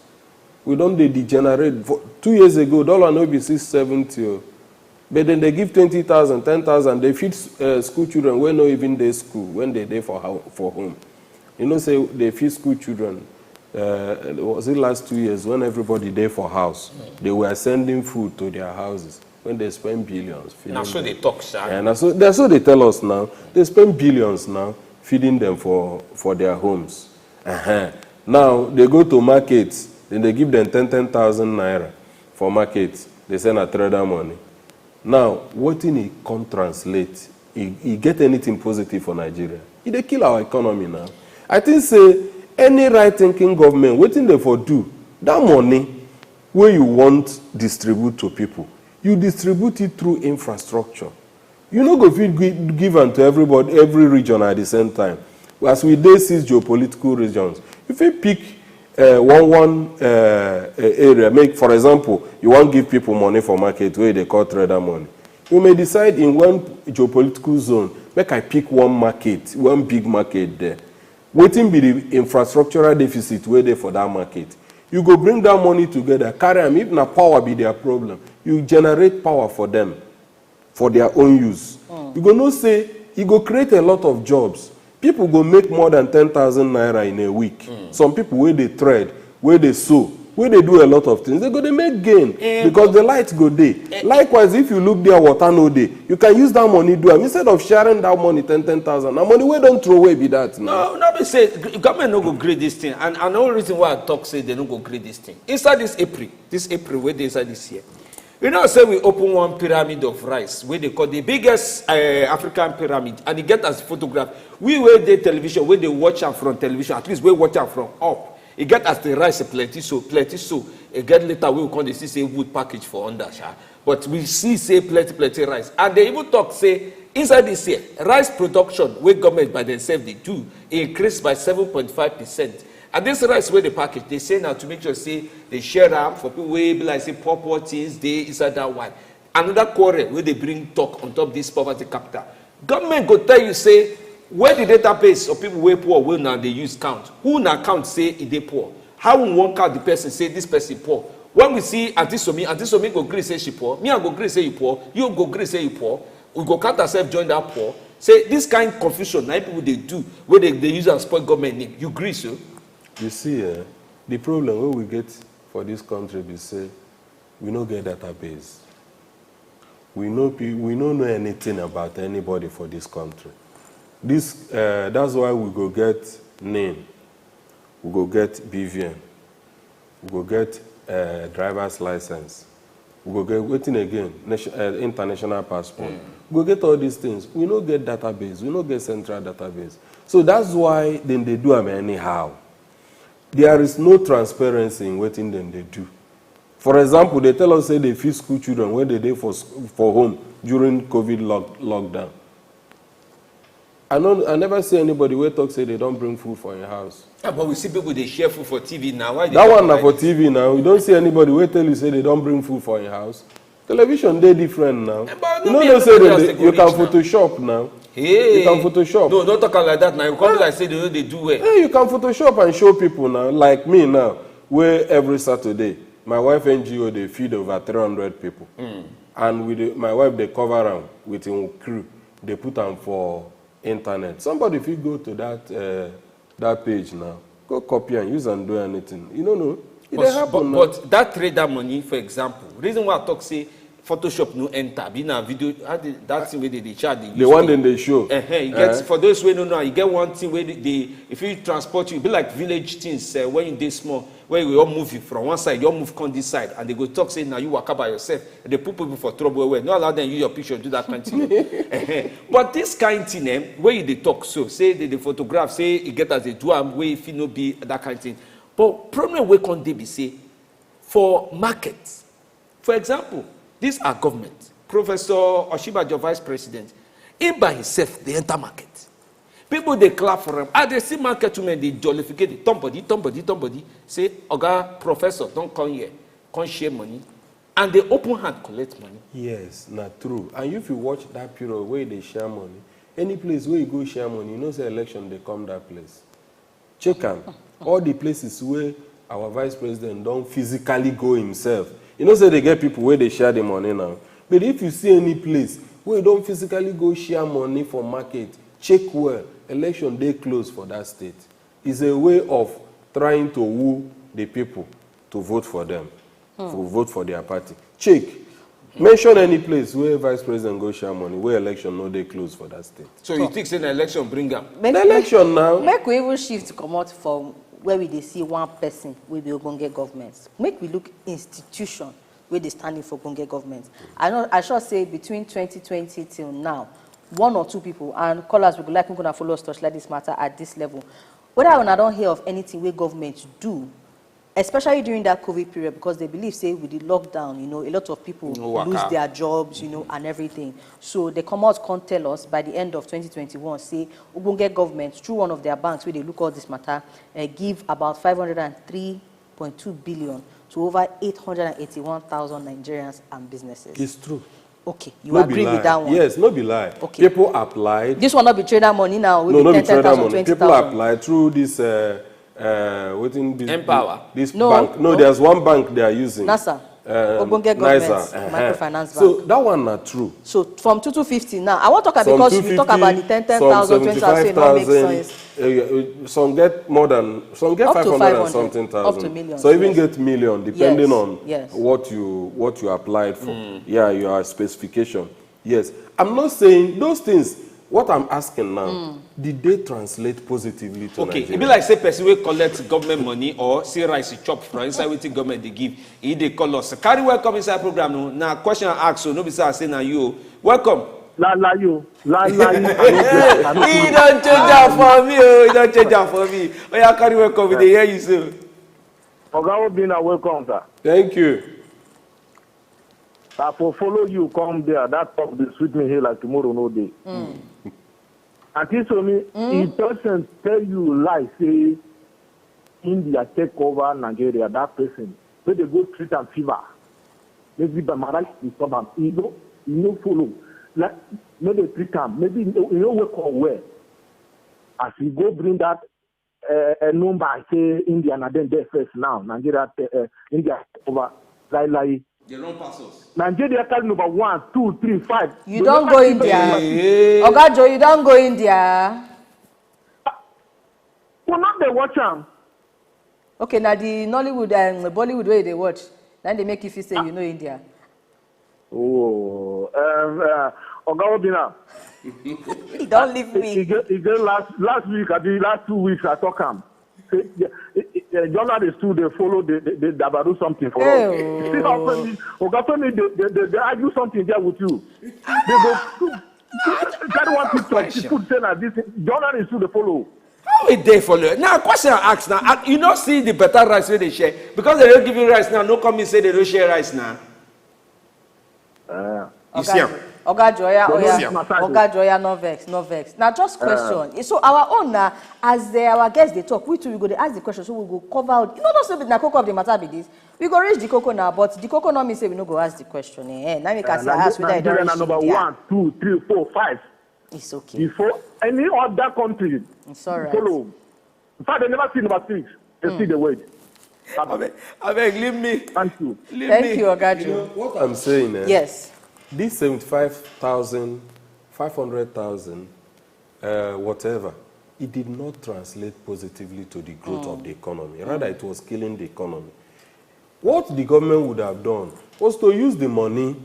We don dey degenerate. For two years ago, dollar no be six seventy o. But then they give twenty thousand, ten thousand, they feed uh, school children wey no even dey school, when they dey for, hou- for home. You know say they feed school children, uh, was it last two years when everybody dey for house? They were sending food to their houses when they spend billions feeding Now, so them. They talk, sir. And that's so, that's what they tell us now. They spend billions now feeding them for, for their homes. Uh-huh. Now, they go to markets, then they give them ten, ten thousand naira for market. They say na trader money. Now, wetin e come translate? E, e get anything positive for Nigeria? E dey kill our economy now. I think say any right-thinking government, wetin they for do? That money wey you want distribute to people, you distribute it through infrastructure. You no go fit gi- give am to everybody, every region at the same time. As we dey six geopolitical regions, you fit pick uh, one one uh, uh, area. Make, for example, you wan give people money for market wey they call trader money. You may decide in one geopolitical zone, make I pick one market, one big market there. Wetin be the infrastructural deficit wey dey for that market? You go bring that money together, carry am. If na power be their problem, You generate power for them, for their own use. You go know say e go create a lot of jobs. People go make more than ten thousand naira in a week. Some people wey dey thread, wey dey sew, wey dey do a lot of things, they go dey make gain, because the light go dey. Likewise, if you look there, water no dey, you can use that money do am, instead of sharing that money, ten ten thousand, na money wey don throw away be that now. No, no be say g- government no go grade this thing, and and the only reason why I talk say they no go grade this thing inside this April, this April wey dey inside this year, you know say we open one pyramid of rice wey dey call the biggest uh, African pyramid, and e get as photograph. We wey dey television, wey dey watch am from television, at least wey watch am from up, e get as the rice plenty so, plenty so. E get later wey we come dey see say wood package for under, sha. But we see say plenty plenty rice, and they even talk say inside this year, rice production wey government by themselves dey do increase by seven point five percent. And this rice wey dey package, they say na to make sure say they share am for people wey be like say poor poor things dey inside that one. Another quarrel wey dey bring talk on top this poverty capital. Government go tell you say, where the database of people wey poor wey una dey use count, who una count say e dey poor? How we wan count the person say this person poor? When we see Aunty Somi, Aunty Somi go gree say she poor, me I go gree say you poor, you go gree say you poor, we go count ourselves join that poor. Say this kind confusion na im people dey do, wey dey dey use am spoil government name. You gree so? You see, eh, the problem wey we get for this country be say we no get database. We no pe- we no know anything about anybody for this country. This uh, that's why we go get name, we go get B V N, we go get uh, driver's license, we go get wetin again? Nation, uh, international passport. We go get all these things. We no get database. We no get central database. So that's why dem dey do am anyhow. There is no transparency in wetin dem dey do. For example, they tell us say they fit school children when they dey for sc- for home during covid lock, lockdown. I no I never see anybody wey talk say they don bring food for im house. Yeah, but we see people dey share food for T V now. Why they That talk one na like for this? T V now. You don see anybody wey tell you say they don bring food for im house? Television dey different now. Eh, but You no no be know say everybody dem has dey, to go you can reach now. Photoshop now. Hey. You can Photoshop. No, don't talk am like that now. You come be like say they no dey do well. Hey, you can Photoshop and show people now. Like me now, where every Saturday, my wife N G O dey feed over three hundred people. And we dey, my wife dey cover am with im crew, dey put am for internet. Somebody fit go to that uh, that page now, go copy and use and do anything. You no know. E dey But, happen but, now. But that trader money, for example, reason why I talk say Photoshop no enter, be na video, how the, that thing wey dey dey chat dey use. The one dem dey show. Uh-huh, you get, for those wey no know, you get one thing wey dey, dey if you transport you, e be like village things uh, when you dey small, where you all move you from one side, you all move come this side, and they go talk say na you waka by yourself. They put people for trouble well well. No allow them use your picture do that kind thing. But this kind thing, eh, where you dey talk so, say they dey photograph, say e get as they do am, wey fit no be that kind thing. But problem wey come dey be say, for market, for example, this our government, Professor Osinbajo, vice president, him by himself dey enter market. People dey clap for am. I dey see market women dey jollificate, dey turn body, turn body, turn body. Say, Oga Professor, don come here, come share money. And dey open hand collect money. Yes, na true. And if you watch that period wey dey share money, any place wey you go share money, you know say election dey come that place. Check am. All the places wey our vice president don physically go himself, you know say they get people wey dey share the money now. But if you see any place wey you don physically go share money for market, check well. Election dey close for that state. It's a way of trying to woo the people to vote for them, to vote for their party. Check. Mention any place where vice president go share money, where election no dey close for that state. So you think say na election bring am? Make, Na election now. Make we even shift comot from where we dey see one person wey be ogbonge government. Make we look institution wey dey standing for ogbonge government. I know I sure say between twenty twenty till now, one or two people, and callers, we go like make una follow us torchlight this matter at this level. Whether una don hear of anything wey government do, especially during that covid period, because they believe say with the lockdown, you know, a lot of people No waka. Lose their jobs, you know, and everything. So they come out, come tell us by the end of twenty twenty-one, say ogbonge government, through one of their banks wey dey look all this matter, uh, give about five hundred and three point two billion to over eight hundred and eighty-one thousand Nigerians and businesses. It's true. Okay, you No be agree lie. with that one? Yes, no be lie. Okay. People applied. This one not be trader money now. No, no be trader money. People applied through this uh, uh, wetin this, Empower. This No. Bank. No, there's one bank they are using. NASA. um, Ogbonge government, NISA, uh-huh. Microfinance so bank. That one na true. So from two two fifty now, I wan talk am Some because you talk about the two fifty, ten, ten thousand, some twenty thousand, say e no make seventy-five thousand, sense. Uh, uh, some get more than, some get Up to five hundred and five hundred, something thousand. Up to million, So even yes. Get million, depending Yes, on yes. What you, what you applied for. Yeah, your specification. Yes, I'm not saying those things. What I'm asking now, did they translate positively to Okay, e Nigeria? Be like say person wey collect government money or see rice e chop for inside wetin government dey give, e dey call us. Carry welcome inside program o. Na question I ask o, no be say I say na you o. Welcome. La la you, la la you. I no dey, I no He dey. Don change am for me o, he don change am for me. Oya, carry welcome, we dey hear you so. Oga Obinna, welcome, sir. Thank you. I for follow you come there. That talk dey sweet me here like tomorrow no dey. Aunty Somi, if person tell you lie say India take over Nigeria, that person wey dey go treat am fever, maybe by malaria disturb am, e no, e no follow. Like, no dey treat am. Maybe e no, e no wake up well. As e go bring that uh, uh, number say India na dem dey first now. Nigeria, uh, India over. Lie lie. They run pass us. Nigeria carry number one, two, three, five. You They don never go see India. Person. Hey. Oga Joe, you don go India. We no dey watch am. Okay, na the Nollywood and Bollywood wey you dey watch, na dey make you feel say you know India. Oh, um, uh, Oga Obinna. He don leave me. E get, e get last, last week, I be last two weeks, I talk am. Say, yeah, eh, eh, eh, journalists too, they follow, they, they, they dabaru something for us. Hey, oh. See how Femi, Oga Femi, they, they, they, they argue something there with you. They go carry one picture, she put say na this thing. Journalists too, they follow. How e dey for you? Now, question I ask now, and you no see the better rice wey dey share? Because they don't give you rice now, no come in say they don't share rice now. Uh, You see am? Oga Joya, But no Oya, be my side, Oga Joya, no vex, no vex. Now just question. So our own now, as the, our guests they talk, we too we go dey ask the question, so we go cover out. You know, don't say na cocoa of the matter be this. We go reach the cocoa now, but the cocoa no mean say we no go ask the question. Eh, eh. Now make I say Nigeria, ask whether you Nigeria don na reach number India. One, two, three, four, five. It's okay. Before any other country It's all right. Follow. In fact, they never see number six. They see the word. Abeg, abeg, leave me. Thank you. Leave Thank me. You, Oga You know, Joe. What I'm saying, eh, Yes. This seventy-five thousand, five hundred thousand, uh, whatever, it did not translate positively to the growth of the economy. Rather, it was killing the economy. What the government would have done was to use the money,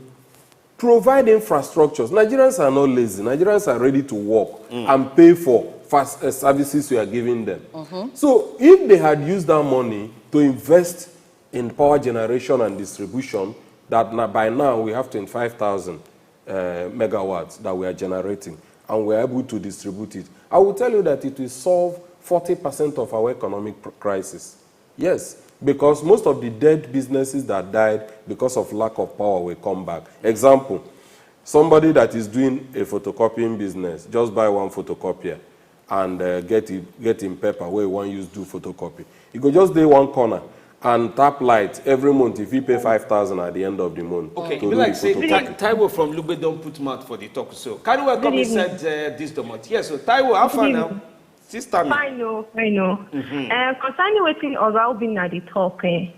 provide infrastructures. Nigerians are not lazy. Nigerians are ready to work and pay for fast, uh, services we are giving them. So if they had used that money to invest in power generation and distribution, that na-, by now we have twenty-five thousand, uh, megawatts that we are generating, and we are able to distribute it, I will tell you that it will solve forty percent of our economic pr-, crisis. Yes, because most of the dead businesses that died because of lack of power will come back. Example, somebody that is doing a photocopying business, just buy one photocopier and, uh, get it, get him paper wey he wan use do photocopy. He go just dey one corner and tap light every month. If he pay five thousand at the end of the month Okay, to e be do like the say photocopy. Taiwo from Lugbe don put mouth for the talk. So carry welcome Good evening. Inside, uh, this domot. Yes, so Taiwo, how far Good evening. Now? Sister me. Fine, no, fine, no. Mm-hmm. Uh, concerning wetin Oga Obinna dey talk, eh,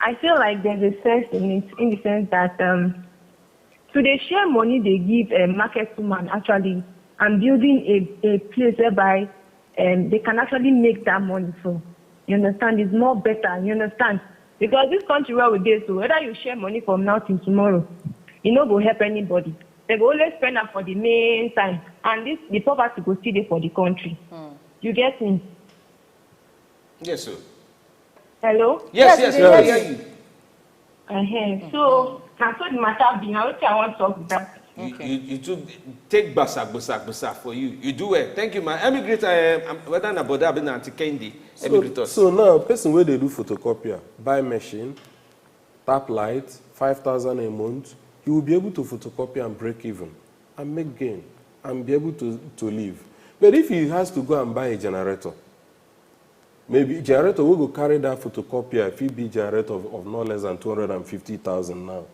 I feel like there's a sense in it, in the sense that, um, to dey share money they give a market woman actually and building a, a place whereby, um, they can actually make that money for. You understand? It's more better. You understand? Because this country where we dey so, whether you share money from now till tomorrow, e no go help anybody. They go always spend am for the main time, and this, the poverty go still dey for the country. You get me? Yes, sir. Hello? Yes, yes, we dey hear you. Uh-huh. So, na so the matter be. Na wetin I wan talk be that. You, Okay. you, you too take gbasa, gbasa, gbasa for you. You do well. Thank you, man. Emigrate, um, um, whether na brother abi na Auntie Kendi, So, emigrate us. So now, person wey dey do photocopier, buy machine, tap light, five thousand a month, he will be able to photocopy and break even and make gain and be able to, to live. But if he has to go and buy a generator, maybe generator wey go carry that photocopier fit be generator of, of not less than two hundred and fifty thousand now.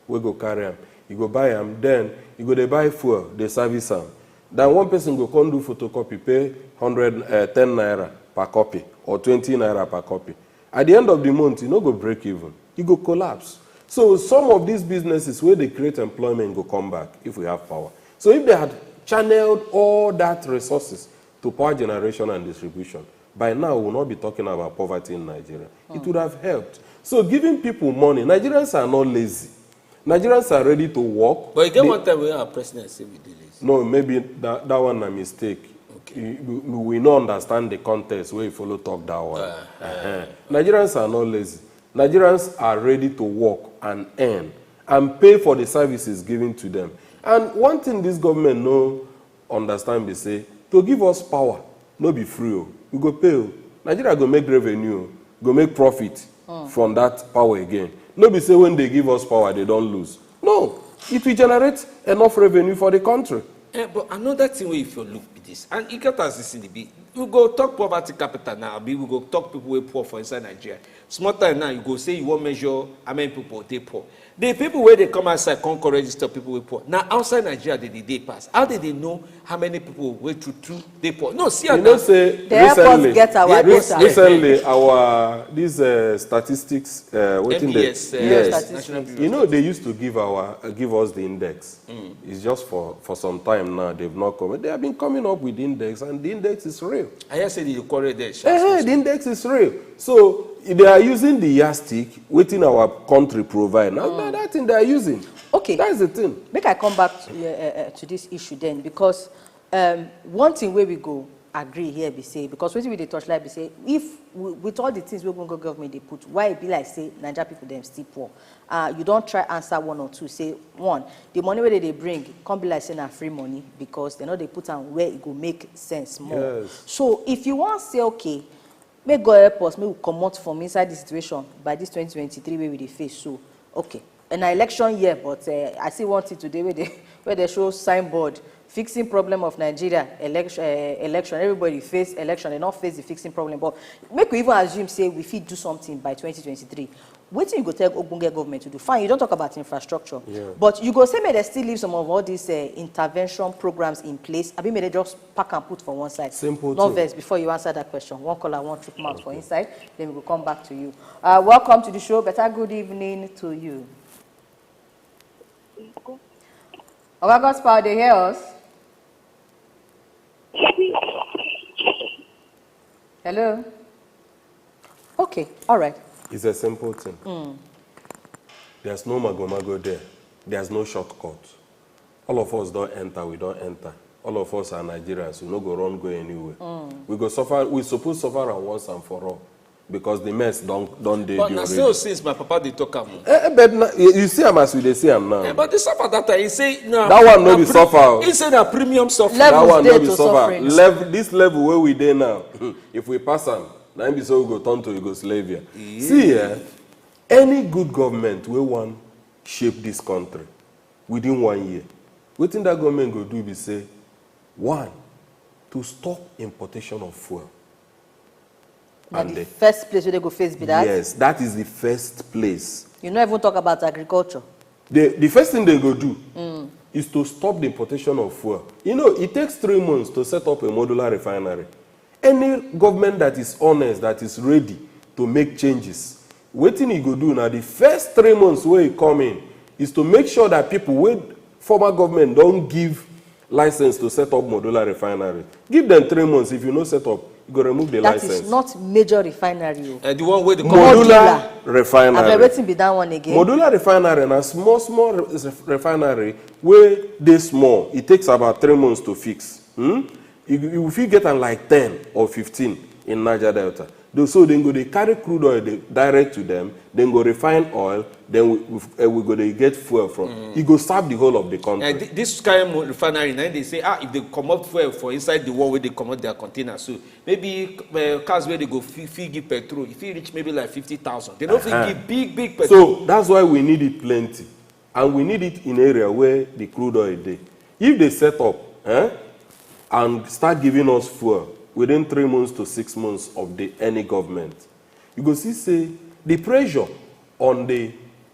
Wey go carry am, you go buy am, then you go dey buy fuel, dey service am. Then one person go come do photocopy, pay hundred, uh, ten naira per copy or twenty naira per copy. At the end of the month, you no go break even. You go collapse. So some of these businesses where they create employment go come back if we have power. So if they had channeled all that resources to power generation and distribution, by now we will not be talking about poverty in Nigeria. It would have helped. So giving people money, Nigerians are not lazy. Nigerians are ready to work. But you get They- one time wey our president say we dey lazy. No, maybe that, that one a mistake. Okay. You- We, we no understand the context where you follow talk that one. Uh-huh. Nigerians are not lazy. Nigerians are ready to work and earn and pay for the services given to them. And one thing this government no understand be say to give us power no be free o. We go pay o. Nigeria go make revenue o, go make profit from that power again. No be say when they give us power they don lose. No, it will generate enough revenue for the country. Eh, but another thing wey if you look be this, and e get as this thing dey be. We go talk poverty capital now, abi we go talk people wey poor for inside Nigeria. Small time now, you go say you wan measure how many people dey poor. The people wey dey come outside come come register people wey poor. Na outside Nigeria they dey dey pass. How they dey know how many people wey true true dey poor? No, see You am know now. say The airport recently, get our yes, data. Recently our this uh, statistics uh, wetin dey M B S, uh, yes. Statistics. National Bureau. You know they used to give our uh, give us the index. It's just for for some time now they've not come. They have been coming up with the index, and the index is real. I hear say the quarry there. Eh, the index is real. So they are using the yardstick waiting our country provide. Now that, that thing they are using. Okay. That's the thing. Make I come back to, uh, uh, to this issue then, because um, one thing wey we go agree here be say, because wetin we dey touch like be say, if we, with all the things wey ogbonge government dey put, why e be like say Naija people dem still poor? Uh, you don try answer one or two. Say one, the money wey they dey bring come be like say na free money because they no dey put am where e go make sense more. Yes. So if you wan say okay, make God help us, make we comot from inside this situation by this twenty twenty-three wey we dey face. So okay, and na election year, but uh, I see one thing today where they where they show signboard fixing problem of Nigeria election. Uh, election, everybody face election, they not face the fixing problem. But make we even assume say we fit do something by twenty twenty-three. Wetin you go tell ogbonge government to do? Fine, you don talk about infrastructure, Yeah. But you go say make they still leave some of all these uh, intervention programs in place. Abi make they just pack and put for one side. Simple No thing. Vex, before you answer that question, one caller, one chook mouth for inside. Then we go come back to you. Uh, welcome to the show. Better good evening to you. Oga Gospel, they hear us? Hello? Okay, all right. It's a simple thing. There's no magomago there. There's no shortcut. All of us don't enter, we don't enter. All of us are Nigerians. We no go run go anywhere. We go suffer. We suppose suffer am once and for all because the mess don't don't dey But there na already. Still since my papa dey talk am o. Eh, eh, but na, you you see am as we dey see am now. Eh, but the suffer that time, he say no. That one no na be pre- suffer o. He say na premium suffer. Level That one dey no be to suffer. Suffering. Level this level where we dey now. If we pass am, na im be so we go turn to Yugoslavia. See, eh, any good government wey wan shape this country within one year, wetin that government go do be say, one, to stop importation of fuel. Na And the the- first place where they go face be that. Yes, that is the first place. You no even talk about agriculture. The, the first thing they go do is to stop the importation of fuel. You know, it takes three months to set up a modular refinery. Any government that is honest, that is ready to make changes, wetin e go do now, the first three months where e come in is to make sure that people wey former government don't give license to set up modular refinery. Give them three months. If you no set up, you go remove the That license. Is not major refinery o. Eh, the one wey dey come. Modular Modular. refinery. Abeg, wetin be that one again? Modular refinery na small small re- refinery wey dey small. It takes about three months to fix. Hmm? You, you fit get am like ten or fifteen in Niger Delta. Though, so dem go dey carry crude oil dey direct to them, dem go refine oil, then we, we, eh, we go dey get fuel from. E go serve the whole of the country. Eh, thi- this kind of refinery now they say ah if they comot fuel for inside the one wey they comot their container, so maybe uh, cars wey dey go fit, fit give petrol, e fit reach maybe like fifty thousand. They no fit Uh-huh. give big big petrol. So that's why we need it plenty, and we need it in area where the crude oil dey. If they set up, eh, and start giving us fuel within three months to six months of the any government, you go see say the pressure on the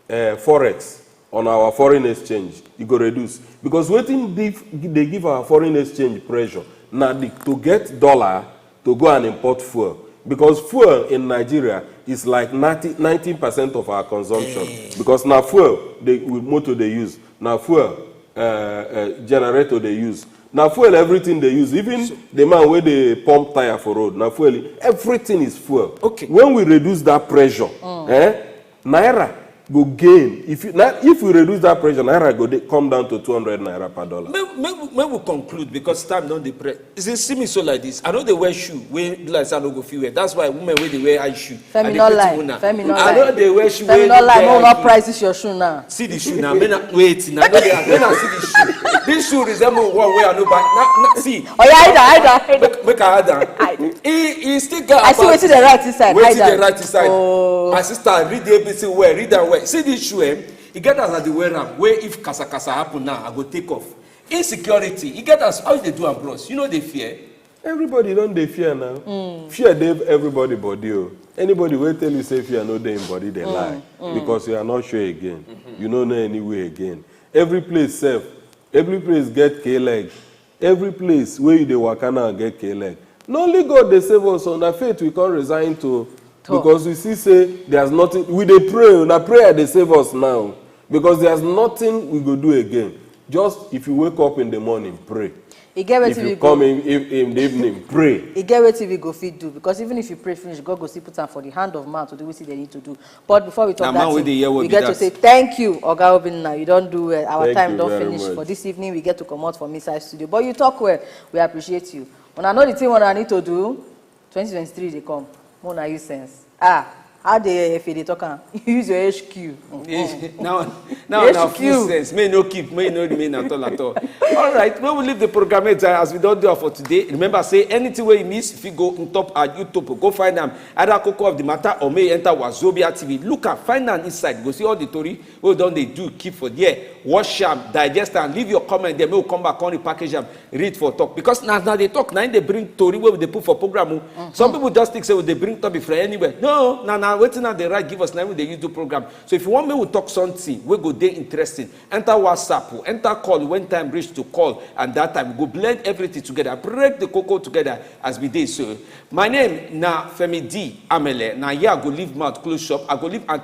uh, forex, on our foreign exchange, e go reduce, because wetin dey dey give our foreign exchange pressure na the to get dollar to go and import fuel, because fuel in Nigeria It's like ninety, ninety percent of our consumption. Because na fuel dey, we motor dey use, na fuel, uh, uh, generator dey use, na fuel everything dey use. Even the man wey dey pump tire for road, na fuel. Everything is fuel. Okay. When we reduce that pressure, eh, naira go gain. If you, na, if we reduce that pressure, naira go dey, come down to two hundred naira per dollar. Make, make, make we conclude because time don dey press. You see, see me so like this. I no dey wear shoe wey be like say I no go fit wear. That's why women wey dey wear high shoe, I Femi dey no pity lie. Una. Femi no I lie. No dey wear shoe Femi wey no no lie. get Make we high not shoe. Price this your shoe now. See the shoe now. Make una wait now. No dey, make una see the shoe. This shoe resemble one wey I no buy. Na, na, see. Oh yeah, hide am, hide am, hide am. Make, make I hide am. Hide. He, he still get I see about wetin dey write inside. Wetin Hide dey am. Write inside. Oh. My sister, read the A B C well. Read am well. See this shoe, eh? E get as I dey wear am. Wey if kasa kasa happen now, I go take off. Insecurity. E get as how you dey do am, bros. You no dey fear. Everybody don dey fear now. Fear dey everybody body o. Anybody wey tell you say fear no dey im body dey lie, because you are not sure again. You no know any way again. Every place sef, every place get K leg. Every place wey you dey waka now get K leg. Na only God dey save us o. Na faith we come resign to, Talk. Because we see say there's nothing. We dey pray o. Na prayer dey save us now, because there's nothing we go do again. Just if you wake up in the morning, pray. E get If wetin we you go. Come in, in, in the evening, pray. E get wetin we go fit do, because even if you pray finish, God go still put am for the hand of man to do wetin they need to do. But before we talk Na that man wey thing, dey hear word we be get to that. Say thank you, Oga Obinna. You don do well. Our Thank time you don very finish much. For this evening. We get to comot from inside studio, but you talk well. We appreciate you. Una know the thing una need to do. Twenty twenty-three dey come. Make una use sense. Ah, how the F A dey talk am? Use your H Q. Now, now na H Q. Full sense. May no keep, may no remain at all, at all. All right, we will leave the program here as we don do am for today. Remember, say anything wey you miss, if you go on top our YouTube, go find am. Either Koko of the Matter or may enter Wazobia T V. Look am, find am inside. You go see all the tori wey we don dey do, keep for there. Watch am, digest am, leave your comment there. May we come back, come repackage am, read for talk. Because na, na dey talk, na im dey bring tori wey we dey put for program o. Some people just think say we dey bring topic from anywhere. No, na, na wetin na dey write give us, na im we dey use do program. So if you want make we talk something wey go dey interesting, enter WhatsApp o, enter call when time reach to call, and that time we go blend everything together, break the koko together as we dey so. My name na Femi D Amele. Na here I go leave mouth close shop. I go leave Aunty